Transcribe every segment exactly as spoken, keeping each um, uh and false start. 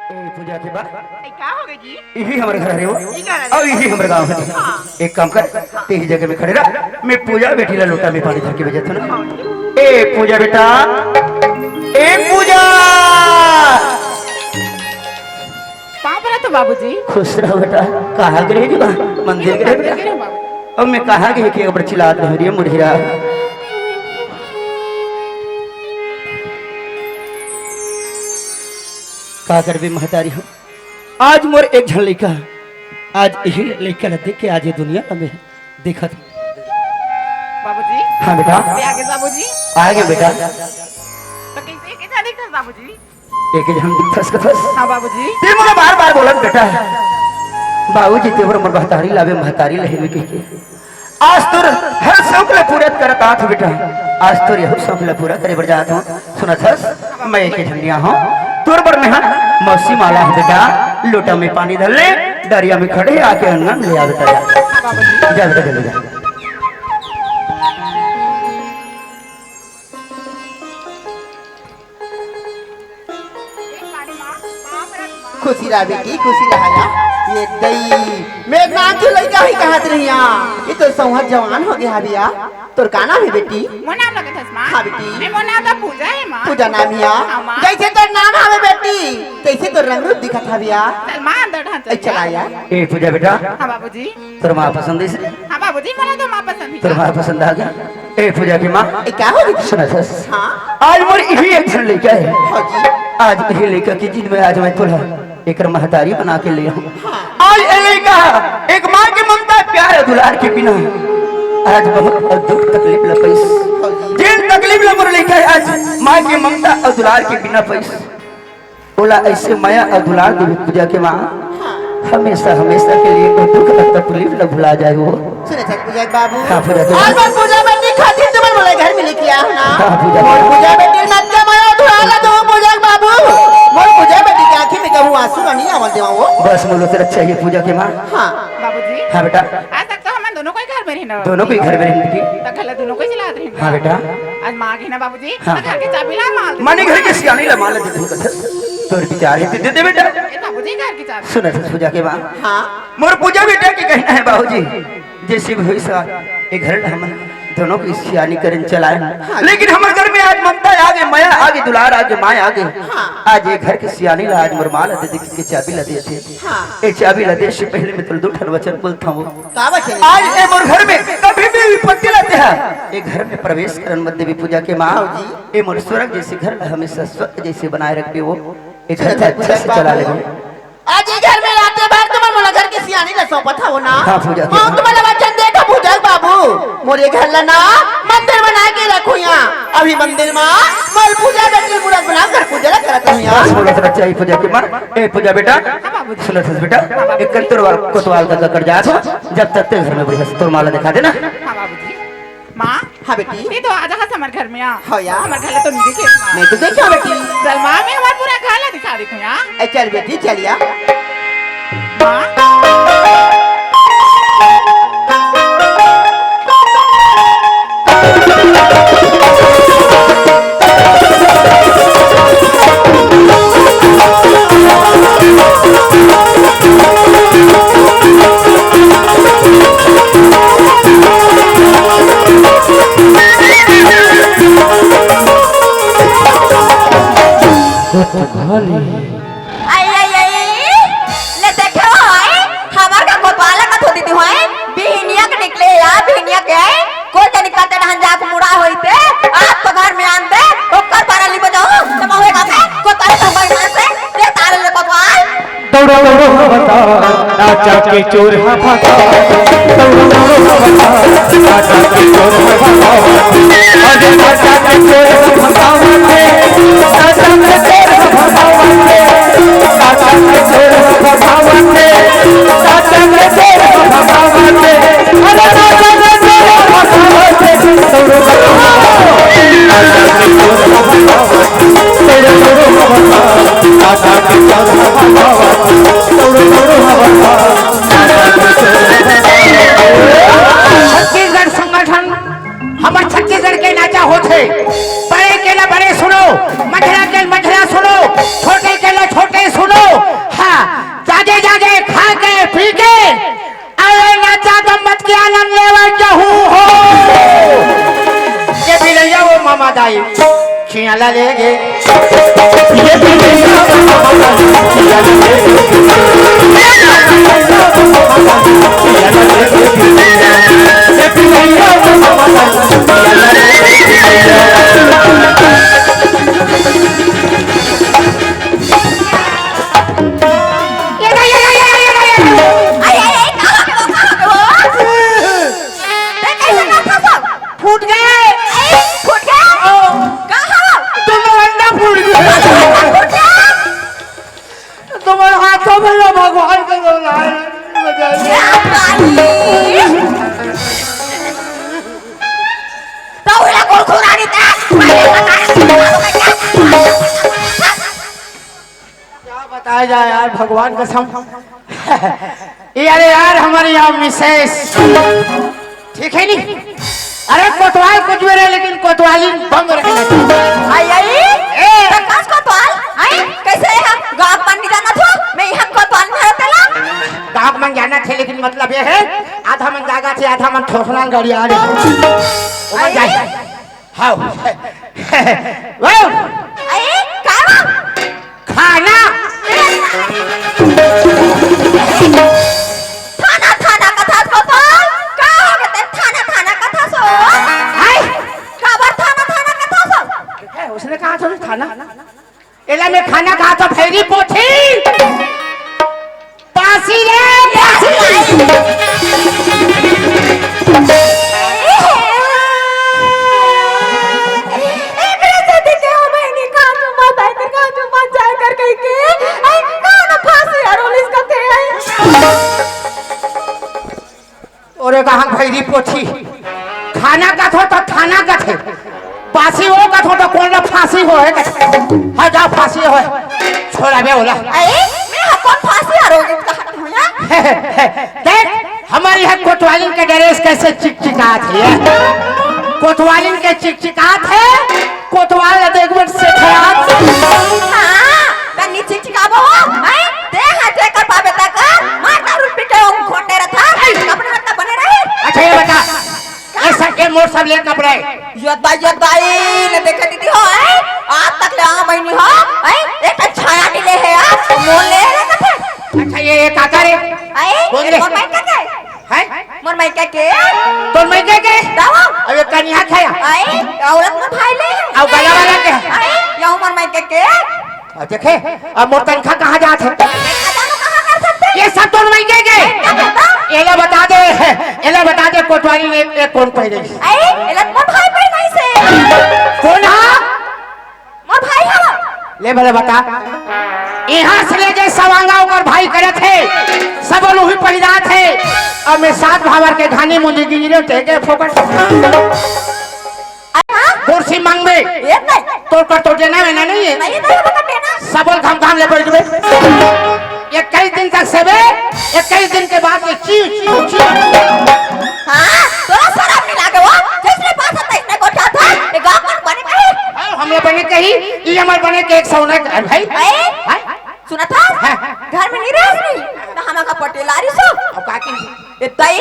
ए, पूजा के बाद ए, का हो गए जी? यही हमर घर हरे हो। ई घर हरे। अउ यही हमर गांव हरे। हाँ। एक काम कर, तेही जगह में खड़े रह, मैं पूजा बेटी ला लोटा में पानी धर के भेजत हूँ ना। ए पूजा बेटा, ए पूजा। पाँव परत हो बाबूजी। खुश रहो बेटा। कहाँ गए जी? मंदिर गए बेटा? मंदिर गए बाबू। अब मैं कहाँ गए कि अब चिल्लात रहो रे मुढ़िया। का करबे महतारी हो, आज मोर एक झन लइका, आज यही लइका ल देख के आज ये दुनिया ल मैं देखत। बाबूजी। हाँ बेटा। ये आगे बाबूजी। आगे बेटा। तो कैसे, कैसे दिखत बाबूजी? एक झन दिखथस कथस। हाँ बाबूजी। ते मोला बार-बार बोलत बेटा, बाबूजी ते बर मोर महतारी लाबे, महतारी लहे में कहिके। आज तोर हर शौक ल पूरा करत आत हो बेटा, आज तोर यहू शौक ल पूरा करे बर जात हो। सुनत हस, मैं एक झन नइ आहों, तोर बर मेहा मौसी माला है बेटा, लोटा में पानी धर ले, दरिया में खड़े आके अंगन ले आ बेटा, जा। जा बेटा, जल्दी जा। खुशी रहा बेटी, खुशी रहा या। ये दई, मेघना के लइका ही कहात रहिया। ये तो सौहर जवान हो गया भैया। तोर का नाम है बेटी? मोर नाम लगत हस माँ। हाँ बेटी। मैं, मोर नाम तो पूजा है माँ। पूजा नाम हिया। हाँ माँ। जैसे तोर नाम हवे बेटी, तैसे तोर रंग रूप दिखत हवे या। चल माँ, अंदर ढांचा ए, चला या। ए पूजा बेटा। हाँ बाबूजी। तोर माँ पसंद है इसलिए? हाँ बाबूजी, मोला तो माँ पसंद है। तोर माँ पसंद आ गया। ए पूजा के माँ। ए, का हो गया? सुनत हस। हाँ। आज मोर यही एक झन लइका है। हाँ जी। आज यही लइका के जिद में आज मैं तोला एकर महतारी बना के ले हूँ। हाँ। आज ए लइका एक माँ के ममता, प्यार, दुलार के बिना आज बहुत दुख तकलीफ ल पइस। हाँ जी। जेन तकलीफ ल मोर लइका है आज माँ के ममता अउ दुलार के बिना पइस। ओला ऐसे मया अउ दुलार देवे पूजा के माँ, हमेशा, हमेशा के लिए वो दुख अउ तकलीफ ल भुला जाए वो। सुने छठ पूजा के बाबू। हाँ, पूजा के आज बाबू। मैं पूजा बेटी खातिर तुमन मोला घर में लेके आया हूँ ना। हाँ, पूजा के मोर माँ। पूजा बेटी नत्या मया दुलार ला दो पूजा के बाबू। मोर पूजा बेटी के आँखी में कहूँ आंसू नहीं आवन देवा वो। बस मोर तरफ चाहिए पूजा के माँ। हाँ। बाबूजी। हाँ बेटा। आज तक तो हमन दोनों कोई घर में रहिन। दोनों कोई घर में रहिन बेटी। त घला दोनों कोई चलात रहिन। हाँ बेटा। आज माँ के ना बाबूजी। हाँ। त घर के चाबी ला माँ ल दे। माने घर के सियानी ला माँ ल दे दे कथस। तोर विचार है ते दे दे बेटा। ए बाबूजी घर के चाबी। सुनत हस पूजा के माँ। हाँ। मोर पूजा बेटा के कहना है बाबूजी, जैसे भी होई सा, ए घर ला हमन दोनों की सियानी करन चलाए। हाँ। लेकिन हमर घर में आज ममता आ गे, मया आ गे, दुलार आ गे, माया आ गे। हाँ। आज ए घर के सियानी ला आज मोर माँ ला दे दे के चाबी ला दे दे। हाँ। ए चाबी ला दे से पहले मैं तोला दू ठन वचन बोलत हूँ। का बचन? आज ए मोर घर में कभी भी विपत्ति ला तेहा ए घर में प्रवेश करन मत देबे पूजा के माँ। हाँ जी। ए मोर स्वर्ग जैसे घर ला हमेशा स्वर्ग जैसे बनाए रखबे वो। ए घर ला अच्छा से चला लेबे। आज ए घर में रात भर तुमन मोला घर के सियानी ला सौंपत हव ना। हाँ, पूजा के माँ। तुमन ला वचन देत हव पूजा के बाबू, मोर ए घर ला ना मंदिर बना के रखो यहाँ। अभी मंदिर मा मोर पूजा बेटी मूरत बना कर पूजा ला करत हव यहाँ। बस बोलत रह चाहिए पूजा के माँ। ए पूजा बेटा, हाँ बाबूजी। सुनत हस बेटा, हाँ बाबूजी। एक कोतवाल, कोतवाल का ककड़ जात हो, जब तक ते घर में बढ़िया से तोर माँ ला दिखा देना। हाँ बाबूजी। माँ। हाँ बेटी। ये तो आजा हस हमर घर में आ। हाँ यार। हमर घर ला तो नहीं देखे माँ। मैं तो देखा बेटी। चल माँ, मैं हमर पूरा घर ला दिखा देती हूँ यार। ए चल बेटी, चल यार। माँ। आई, आई, आई, ले देखे हो, आई, हमर का कोतवाल का थोड़ी दी हो, आई, बिहनिया के निकले या, बिहनिया के, आई, कोई तनी कते नहन जाके मुड़ा होई ते, आज तो घर में आन दे, ओकर पारा ली बजाओ, तो मैं होएगा मैं, कोतवाल तो भाई से, दे तारे ले कोतवाल। दौड़ो, दौड़ो, बता, नाचा के चोर हा भागा। दौड़ो, दौड़ो, बता, नाचा के चोर हा भागा। अरे नाचा के चोर हा भागा। छत्तीसगढ़ संगठन, हमर छत्तीसगढ़ के नाचा होथे। बड़े के ला अरे सुनो, मझला के मझला सुनो, छोटे के ले छोटे सुनो। हाँ, जागे जागे खा के पी के, अरे नाचा गम्मत के आनंद लेवा जहू हो। ये भी ले जाओ मामा दाई, खियाला लेगे। ये भी ले जाओ मामा दाई, खियाला लेगे। ये ले, ये ले, ये ले, ये ले, ये ले। अरे, अरे, कहाँ पे वो, कहाँ पे वो? देख, कैसे करता सब? फूट गए। ए, फूट गए? ओ। कहाँ? दोनों अंडा फूट गया। फूट गया? तुम्हारे हाथों में ना भगवान का लोला है। क्या बात है? तो उला कुरकुरानी था। क्या बताया जाए यार, भगवान कसम। ये अरे यार, हमारी यहाँ मिसेस ठीक है नहीं? अरे कोतवाल कुछ भी रहे, लेकिन कोतवाली बम रहे। आई, आई? ए! प्रकाश कोतवाल, आई? कैसे है? गाँव मन नहीं जाना था? मैं यहाँ कोतवाल में रहता ला? गाँव मन जाना थे, लेकिन मतलब ये है, आधा मन जागा थे, आधा मन ठोसना गाड़ी आ रही। ओ मन आई? जाए। हाँ। वाह। अरे, का बा? खाना। थाना, थाना कथा कोतवाल? का हो गए तें थाना, थाना कथा सो? हाय। काबर थाना, थाना कथा सो? है, उसने कहा था थाना। एला मैं खाना कहा था, भैरी पोथी। पासी रे, पासी। एकरे सेती के हो बहिनी, का चुम्मा ताई कर, का चुम्मा जाय कर कहि के, आई, का ना फांसी अरोलिस कथे, आई। ओरे कहाँ भैरी पोथी, खाना कथो तो थाना कथे, बासी हो कथो तो कोन ला फांसी हो है कथे। हाँ, जा फांसी हो है, छोड़ा बे ओला। अरे, मैं हा कोन फांसी आ रहा हूँ, कहा हूँ ना? देख, हमारी है कोतवालिन के ड्रेस कैसे चिकचिकात है, कोतवालिन के चिकचिकात है, कोतवाल ला देख बट से खराब। हाँ, तनी चिकचिकाबो, हैं? दे हाथ लेकर पावे तक, मार दारू पी के वो घोटे रहता, अपने मतलब बने रहे। अच्छा, ये बता, ये सब, ये मोर सब ले कपड़ा है। यो दाई, यो दाई, ले देखे दीदी हो, हैं? आज तक ले आ महीनी हो, हैं? एक छाया नहीं ले है आज, मोल ले रहे कथे। अच्छा, ये, ये काका रे? हैं? बोल रे। मोर माइका के? हैं? मोर माइका के? तोर माइका के? दावा। अब ये कनिया खाया? हैं? औरत में भाई ले। अब गला वाला के? हैं? यो मोर माइका के? अब देखे, अब मोर तनखा कहाँ जात है? तनखा जानो कहाँ कर सकते? ये सब तोर माइका के? हैं, क्या कहता? एला बता दे, एला बता दे, कोटवारी में एक कौन पहले? अरे, एला मोर भाई पहले से। कौन हा? मोर भाई हा। ले भले बता। यहाँ से लेके सवांगा ओकर भाई करत हे, सब लोग ही पहिरात हे। अब मैं सात भावर के घानी मुंजी गिरी रे, तेके फोकट। हाँ? कुर्सी मांगबे। ये नहीं। तोर कर तो देना वेना नहीं है। नहीं, नहीं, वो तो देना। सबल घाम घाम ले बैठबे। इक्कीस दिन तक सेबे, इक्कीस दिन के बाद ये चीव, चीव, चीव। हाँ, तोला शरम नहीं लागे वो? जिसने पास आता इसने गोठा था, ये गाँव कौन बने कही? हाँ, हमने बने कही, ये हमारे बने के एक सौ ना, अरे भाई। ए? हाँ? सुना था? हाँ। घर में नहीं रह नहीं, ना हम का पटेलारी सो। अब का की? ए ताई,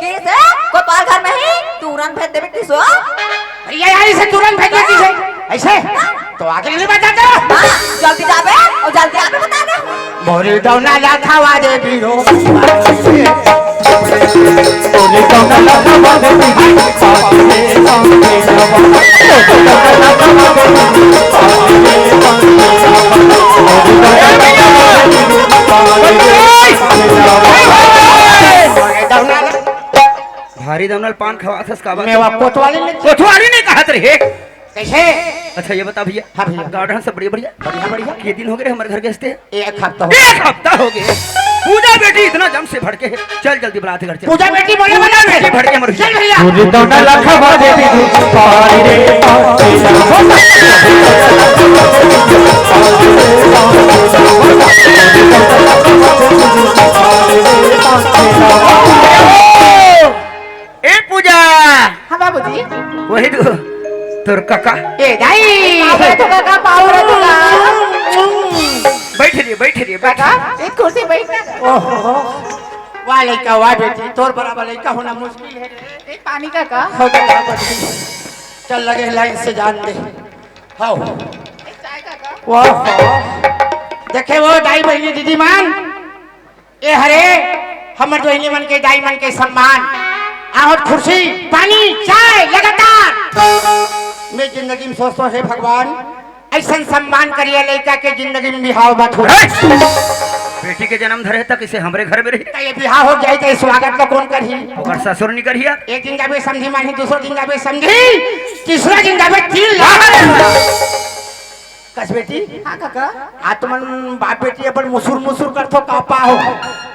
किसे? कोतवाल घर में ही, तुरंत भेज देबे किसो? भैया यार, इसे तुरंत भेज दे किसे? ऐसे? तो आगे नहीं बताते? हाँ, जल्दी जाबे और जल्दी आके बता दे। मोरी डौना ला खावा दे बीरो। मोरी डौना ला खावा दे बीरो। मोरी डौना ला भारी दमनल पान खवात हस काबर? मेवा कोतवाली नहीं। कोतवाली नहीं कहत रहे। कैसे? अच्छा, ये बता भैया। हाँ भैया। गार्डन सब बढ़िया, बढ़िया। बढ़िया, बढ़िया। के दिन हो गए हमारे घर के हस्ते? एक हफ्ता हो एक गया। हफ्ता हो गया। पूजा बेटी इतना जम से भड़के है। चल जल्दी बुलाते घर चल। पूजा बेटी बोले पूजा बना दे। बेटी भड़के मर चल भैया। पूरी दौड़ा लखवा दे दी। पारी रे, पारी रे। ए पूजा। हाँ बाबूजी। वही तो। तोर काका। ए दाई। पाँव परत हों काका, पाँव परत हों काका। बइठ रे, बइठ रे, बइठ। काका, एक कुर्सी बइठ ना। ओहो, वाह लइका, वाह बेटी, तोर बराबर लइका होना मुश्किल हे। एक पानी काका। हो बेटा, बइठ। चल लगे लाइन से जान दे। हाव। एक चाय काका। वाह, वाह। देखे वो दाई बहिनी दीदी मन, ए हरे, हमर दोहिनी मन के दाई मन के सम्मान। आहूं त खुर्सी, पानी, चाय लगातार। मैं जिंदगी में सोचथों, हे भगवान, अइसन सम्मान करिया लइका के जिंदगी में बिहाव मत हो। बेटी के जनम धरे हे त कइसे हमरे घर में रही? त ये बिहाव हो जाही त ये स्वागत ला कोन करही? ओकर ससुर नइ करही यार। एक दिन जाबे समधी मानही, दूसरा दिन जाबे समधी, तीसरा दिन जाबे तीन लाख। कस बेटी? हाँ काका। आज तुमन बाप बेटी अपन मुसुर मुसुर करथो, का पाहो?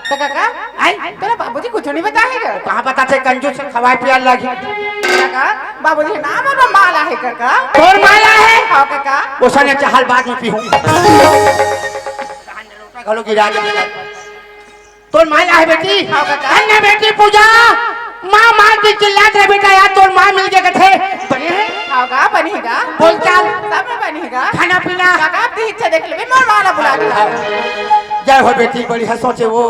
त काका, आई? तोला बाबूजी कुछू नइ बताय हे का? कहाँ बताथे, कंजूस हे, खवाय पियाय लागही। काका, बाबूजी नाम अउ माला हे काका। तोर माला हे? हाँ काका। ओसने चहल बाद में पीहूं। घलो गिरा दे। तोर माँ आय बेटी? हाँ, काका। अन्य बेटी पूजा, माँ, माँ की चिल्लात रहे बेटा, यार तोर माँ मिल गे कथे। बने हे? हाँ गा, बने हे गा। बोल चाल। सब में बने हे गा। खाना पीना? काका, अब ती इच्छा देख लेबे, मोर माँ ला बुला के ला। जय हो बेटी, बढ़िया सोचे वो।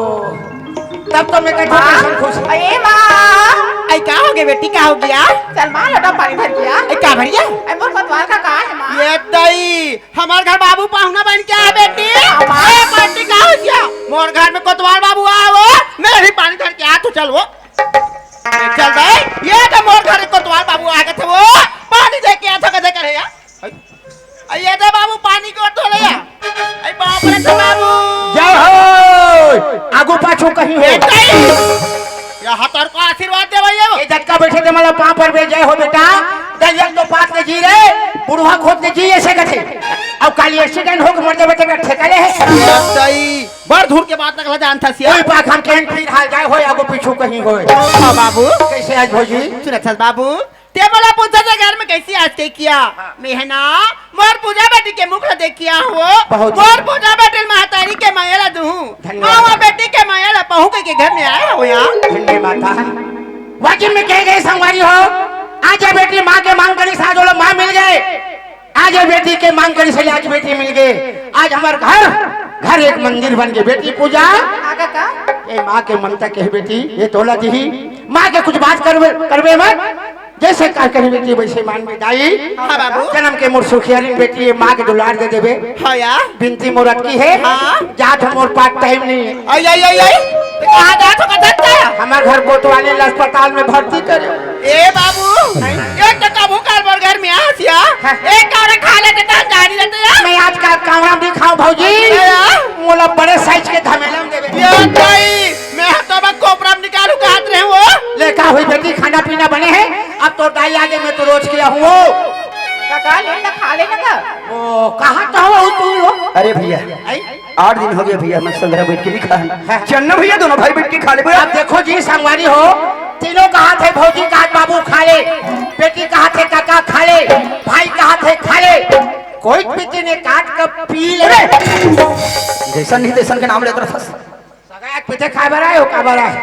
तब तो मैं कहता हूँ, माँ, खुश। अरे माँ। अरे का हो गे बेटी, का हो गे? चल माँ, लोटा पानी भर के आ। अरे का भरिया? अरे मोर कोतवाल का का हे माँ? ये दई, हमर घर बाबू पाहुना बन के आय बेटी। हाँ, माँ। ए, पार्टी का हो गया? मोर घर में कोतवाल बाबू आय वो, मैं भी पानी धर के आत हों, चल वो। चल बे, ये तो मोर घर कोतवाल बाबू आय कथे वो, पानी दे के आत हों, कथे करे यार। अरे ये दे बाबू, पानी के ओर धो ले यार। अरे बाप रे, तो बाबू। जय हो। आगू पाछू कहीं हो। ये दई। ये हतर को आशीर्वाद दे भैया वो। ये जतका बइठे ते मन ला पाँव परबे, जय हो बेटा। दलिया तो पात ले जी रे, बुढ़वा खोद ले जी, अइसे कथे। अब काली एक्सीडेंट होके मर जाबे त ठेका ले हे। ये दई, बड़ धूर के बात लगला जानथस या। कोई पाखन केन फिर हाल जाय होय, आगू पीछू कहीं होय। हाँ बाबू। कइसे आज भौजी? सुनत हस बाबू, ते मोला पूछत हस घर में कइसे आज के किया? हाँ। मैं हे ना, मोर पूजा बेटी के मुख ला देख के आय हों। बहुत। मोर पूजा बेटी ल महतारी के मया ला दूहूं। धन्यवाद। माँ, वो बेटी के मया ला पाहूं कहिके घर में आय हों यार। धन्य माता। वाजिब में कहे गे संगवारी हो, आज ये बेटी माँ के मांग करिस, आज ओला माँ मिल गे। आज ये बेटी के मांग करिस, आज बेटी मिल गे। आज हमर घर, घर एक मंदिर बन गे। बेटी पूजा, हाँ काका। ये माँ के ममता के हे बेटी, ये तोला दिही। माँ के कुछ बात करबे, करबे मत। जइसे कहे कही बेटी वइसे मानबे दाई। हाँ बाबू। जनम के मोर सुखियारी बेटी, ये माँ के दुलार दे देबे। हाँ यार। बिनती मोर अतकी हे। हाँ। जात हों, मोर पास टाइम नइ हे। आई, आई, आई, आई। ते कहाँ जात हों, कहाँ जात हों? हमर घर कोतवाल ल अस्पताल में भर्ती करे। ए बाबू, एक तो कभू काल मोर घर में आस या। हाँ। एक कौड़ा खा लेते त जानी रहते यार। मैं आज काल कौड़ा नइ खाहूं भौजी। अरे यार। मोला बड़े साइज के धमेला में देबे। ये दई, मैं ह तो अब कोपरा में निकालूं कहत रहेंव वो। ले का होही बेटी, खाना पीना बने हे, अब तोर दाई आगे, मैं तो रोज के आहूं वो। काका, ले ना, खा ले ना का। ओ, कहाँ का हो तू हो? अरे भैया, आई? आठ दिन हो गे भैया, हमन संघरा बइठ के नइ खान। हाँ। चल ना भैया, दूनों भाई बइठ के खा लेबे। अब देखो जी संगवारी हो, तीनों कहत हे भौजी कहत बाबू खा ले, बेटी कहत हे काका खा ले, भाई कहत हे खा ले, कोई पीती ने काट के पी ले। अरे! जइसन नहीं तइसन के नाम लेत रहस। सगा एक पीछे खाय बर आय हो, का बर आय?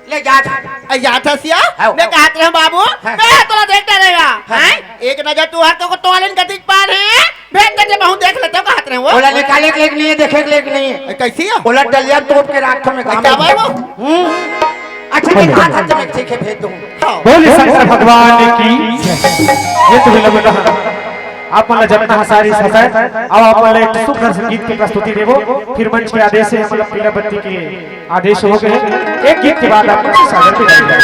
ले जात। अ, जात हस या? हाँ। मैं कहत रहेंव बाबू, हाँ। मैं तोला देख डरेंव। हाँ। हैं? एक नजर तुंहर तो कोतवाल ल कतिक पान हे, भेंट करके बहुत देख लेतेंव कहत रहेंव वो। ओला निकाले के लेक नइ हे, देखे के लेक नइ हे। अ, कइसे हे? ओला डलिया तोप के राखथों मैं। अ, का बाय वो? हम्म। अच्छा, ठीक हे, भेज दूंगा। हाँ। बोल शंकर भगवान की। ये तो मिला बेटा। आप मन ला जब कहा सारी सफाई, अब आप मन ला एक सुंदर से गीत के प्रस्तुति देबो, फिर मंच के आदेश हे, हमन ला पीला बत्ती के आदेश हो गे हे। एक गीत के बाद आप मन के सादर विदाई हे।